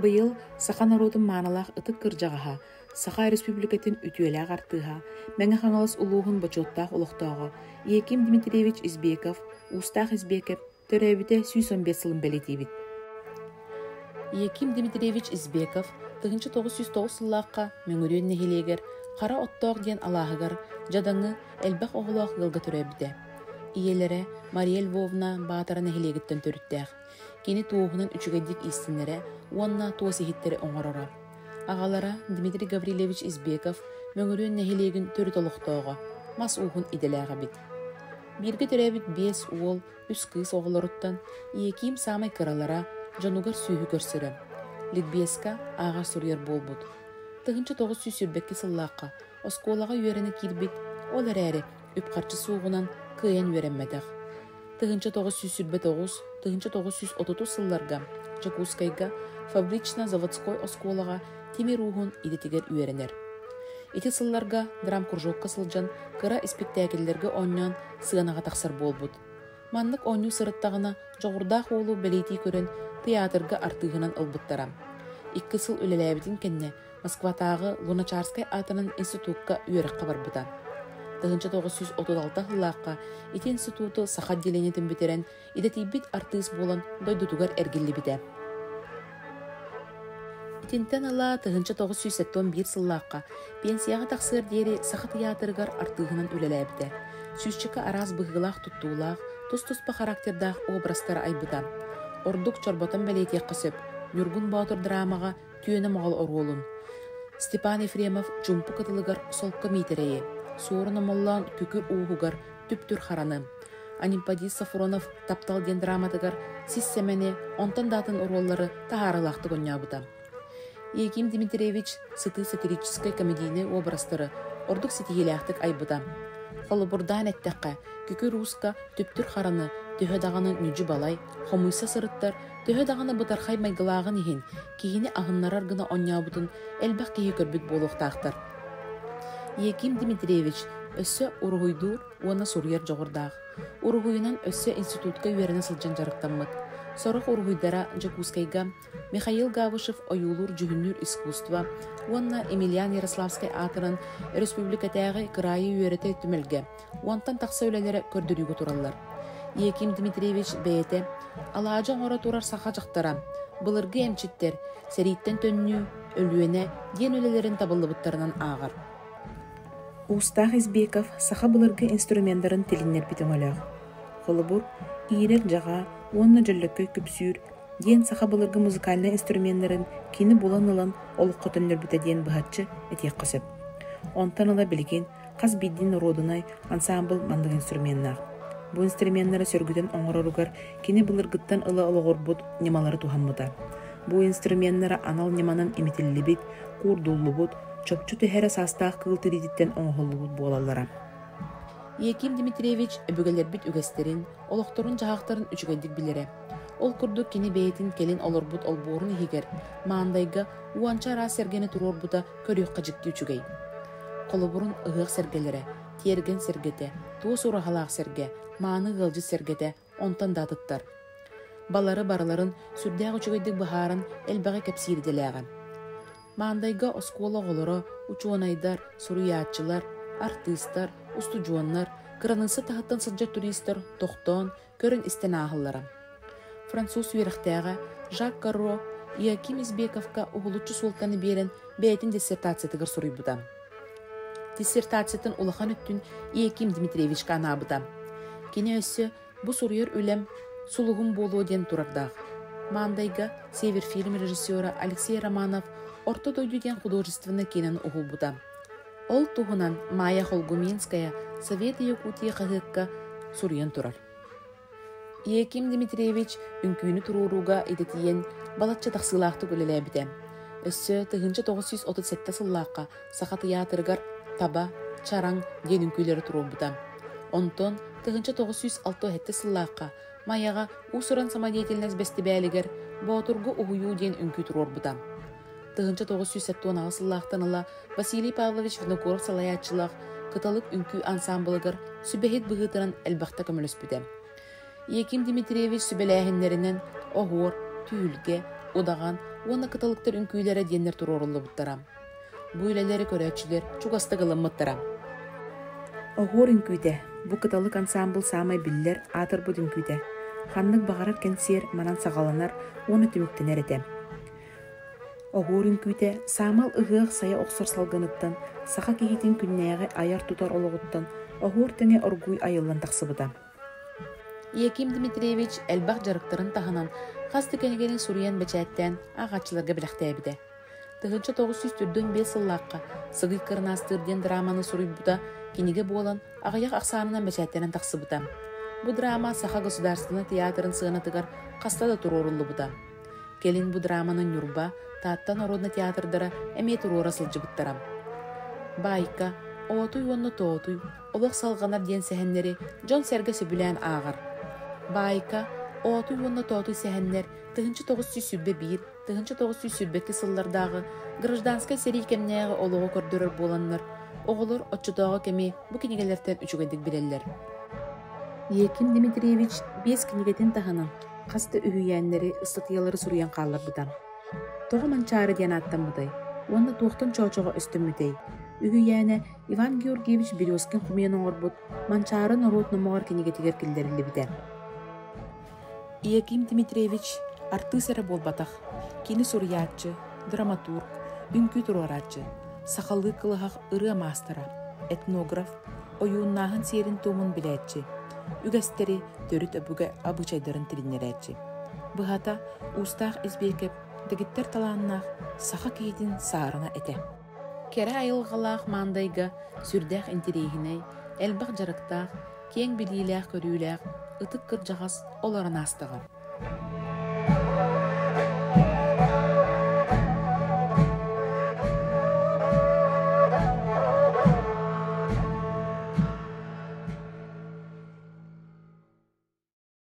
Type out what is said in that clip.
Быйыл саха норуотун маанылаах ытык кырдьаҕаһа, Саха Республикатын үтүөлээх артыыһа, Мэҥэ Хаҥалас улууһун бочуоттаах олохтооҕо Яким Дмитриевич Избеков, Уустаах Избиэкэп төрөөбүтэ 115 сылын бэлиэтиибит. Яким Дмитриевич Избеков 1909 сыллаахха Мөҥүрүөн нэһилиэгэр Хара Оттоох диэн алааһыгар дьадаҥы, элбэх оҕолоох ыалга төрөөбүтэ. Ийэлэрэ Мария Львовна Баатара нэһилиэгиттэн төрүттээх. Кини туоһунан үчүгэйдик иистэнэрэ уонна туос иһиттэри оҥороро. Аҕалара Дмитрий Гаврильевич Избеков Мөҥүрүөн нэһилиэгин төрүт олохтооҕо, мас ууһун идэлээх эбит. Бииргэ төрөөбүт биэс уол, үс кыыс оҕолоруттан Иекиим саамай кыралара, дьонугар сүөһү көрсөрө. Ликбезка ааҕар суруйар буолбут. 1922 сыллаахха оскуолаҕа үөрэнэ киирбит, ол эрээри үп-харчы суоҕунан кыайан үөрэммэтэх. 1929, 1930 сылларга Дьокуускайга фабрично-заводской оскуолаҕа тимир ууһун идэтигэр үөрэнэр. Ити сылларга драмкружокка сылдьан кыра испиктээкиллэргэ оонньоон сыанаҕа тахсар буолбут. Маннык оонньуу сырыттаҕына дьоҕурдаах уолу бэлиэтии көрөн тыйаатырга артыыһынан ылбыттара. Икки сыл үлэлээбитин кэннэ Москватааҕы Луначарскай аатынан институкка үөрэххэ барбыта. 1936 сыллаахха ити институту саха отделениетын бүтэрэн, идэтийбит артыыс буолан дойдутугар эргиллибитэ. Итинтэн ыла 1971 сыллаахха пенсияҕа тахсыар диэри Саха тыйаатырыгар артыыһынан үлэлээбитэ. Сүүсчэкэ араас быһыылаах-туттуулаах, тус-туспа характердаах образтары айбыта. Ордук чорботон бэлиэтиэххэ сөп, Ньургун Боотур драмаҕа Түөнэ Моҕол оруолун, Степан Ефремов Чуумпу кытылыгар Солко Миитэрэйи, Суорун Омоллоон Күкүр Ууһугар Түптүр Хараны, Анемподист Софронов Таптал диэн драматыгар Сис Сэмэни, онтон да атын оруоллары таһаарыылаахтык оонньообута. Яким Дмитриевич сытыы сатирическай комедийнай уобарастары ордук ситиһиилээхтик айбыта. Холобурдаан эттэххэ, Күкүр Ууска Түптүр Хараны төһө даҕаны ньүдьү-балай, хомуйса сырыттар, Төһө даҕаны бытархай майгылааҕын иһин, киһини аһыннарар гына оонньообутун элбэх киһи көрбүт буолуохтаахтар. Яким Дмитриевич өссө уруһуйдуур уонна суруйар дьоҕурдаах. Уруһуйунан өссө институтка үөрэнэ сылдьан дьарыктаммыт. Сорох уруһуйдара Дьокуускайга Михаил Гавышев ойуулуур-дьүһүннүүр искусство уонна Емельян Ярославскай аатынан өрөспүүбүлүкэтээҕи кыраайы үөрэтэр түмэлгэ уонтан тахса үлэлэрэ көрдөрүүгэ тураллар. Яким Дмитриевич бэйэтэ алаадьы оҥоро турар саха дьахтара, былыргы эмчиттэр, сэрииттэн төннүү, Өлүөнэ диэн үлэлэрин табыллыбыттарынан ааҕар. Уустаах Избеков саха былыргы инструменнарын тилиннэрбит өҥөлөөх. Холобур, иирэр дьаҕа уонна дьөллөккөй күпсүүр диэн саха былыргы музыкальнай инструменнарын кини булан ылан олоххо төннөрбүтэ диэн быһаччы этиэххэ сөп. Онтон ыла билигин Хас биирдии норуодунай ансаамбыл маннык инструменнаах. Бу инструменнары сөргүтэн оҥороругар кини былыргыттан ыла олоҕурбут ньымалары туһаммыта. Бу инструменнара анал ньыманан имитиллибит, куурдуллубут, чопчу түһэрэ саастаах кыыл тириититтэн оҥоһуллубут буолаллара. Яким Дмитриевич өбүгэлэрбит үгэстэрин, олохторун-дьаһахтарын үчүгэйдик билэрэ. Ол курдук кини бэйэтин кэлин олорбут олбуорун иһигэр Маандайга уонча араас сэргэни туруорбута көрүөххэ дьикти үчүгэй. Холобурун ыһыах сэргэлэрэ, тиэргэн сэргэтэ, туос ураһалаах сэргэ, мааны ыалдьыт сэргэтэ онтон да атыттар. Балары барыларын сүрдээх үчүгэйдик быһааран элбэҕи кэпсиир идэлээҕэ. Маандайга оскуола оҕолоро, учуонайдар, суруйааччылар, артыыстар, устудьуоннар, кыраныысса таһыттан сылдьар туристар тохтоон, көрөн-истэн ааһаллара. Француз үөрэхтээҕэ Жак Карро Иоаким Избековка уһулуччу суолтаны биэрэн бэйэтин диссертациятыгар суруйбута. Диссертациятын улахан өттүн Иоаким Дмитриевичка анаабыта. Кини өссө бу суруйар үлэм сулуһум буолуо диэн турардаах. Маандайга Северфильм режиссера Алексей Романов «Орто дойду» диэн художественнай киинэни уһулбута. Ол туһунан Майя Холгуминская «Советы Якутии» хаһыакка суруйан турар. Яким Дмитриевич үҥкүүнү туруорууга идэтийэн балачча тахсыылаахтык үлэлээбитэ. Өссө 1937 сыллаахха Саха тыйаатырыгар «Таба», «Чараҥ» диэн үҥкүүлэри туруорбута. Онтон 1967 сыллаахха Майаҕа уус-уран самодеятельность бэстибээлигэр «Боотурга уһуйуу» диэн үҥкүү туруорбута. 1978 сыллаахтан ыла Василий Павлович Винокуров салайааччылаах Кыталык үҥкүү ансаамбылыгар сүбэһит быһыытынан элбэхтэ көмөлөспүтэ. Яким Дмитриевич сүбэлээһиннэринэн оһуор, түһүлгэ, удаҕан, уонна Кыталыктар үҥкүүлэрэ диэннэр туруоруллубуттара. Бу үлэлэри көрөөччүлэр чугастык ылыммыттара. Оһуор үҥкүүтэ бу Кыталык ансаамбыл саамай биллэр, аатырбыт үҥкүүтэ. Ханнык баҕарар кэнсиэр манан саҕаланар уонна түмүктэнэр этэ. Оһуор үҥкүүтэ саамал ыһыах сайа охсор салгыныттан, саха киһитин күннээҕи айар-тутар олоҕуттан оһуор тэҥэ оргууй айыллан тахсыбыта. Яким Дмитриевич элбэх дьарыктарын таһынан хас да кинигэни суруйан бэчээттээн ааҕааччыларга бэлэхтээбитэ. 1945 сыллаахха «Сыгый кырнаастыыр» диэн драманы суруйбута кинигэ буолан аҕыйах ахсаанынан бэчээттэнэн тахсыбыта. Бу драма Саха государственнай театрын сыанатыгар хаста да туруоруллубута. Кэлин бу драманы Ньурба, Таатта народнай театрдара эмиэ туруора сылдьыбыттара. Баайка, Оотуй уонна Тоотуй, Олох салҕанар диэн сэһэннэри дьон-сэргэ сөбүлээн ааҕар. Баайка, Оотуй уонна Тоотуй сэһэннэр 1921, 1922 сыллардааҕы гражданскай сэрии кэмнээҕи олоҕу көрдөрөр буоланнар, оҕолор оччотооҕу кэми бу кинигэлэртэн үчүгэйдик билэллэр. Яким Дмитриевич биэс кинигэтин таһынан хас да үһүйээннэри, ыстатыйалары суруйан хаалларбыта. Тоҕо Манчаары диэн ааттаммытай уонна туохтан Чоочоҕо өстөммүтэй? Үһүйээнэ Иван Георгиевич Березкин хомуйан оҥорбут «Манчаары норуот номоҕор» кинигэтигэр киллэриллибитэ. Яким Дмитриевич артыыс эрэ буолбатах, кини суруйааччы, драматург, үҥкүү туруорааччы, сахалыы кылыһах ырыа маастара, этнограф, ойууннааһын сиэрин-туомун билээччи, үгэстэри төрүт өбүгэ абыычайдарын тилиннэрээччи. Быһата, уустаах Избиэкэп дэгиттэр талааннаах саха киһитин саарына этэ. Кэрэ айылҕалаах Маандайга сүрдээх интэриэһинэй, элбэх дьарыктаах, киэҥ билиилээх-көрүүлээх ытык кырдьаҕас олорон аастаҕа.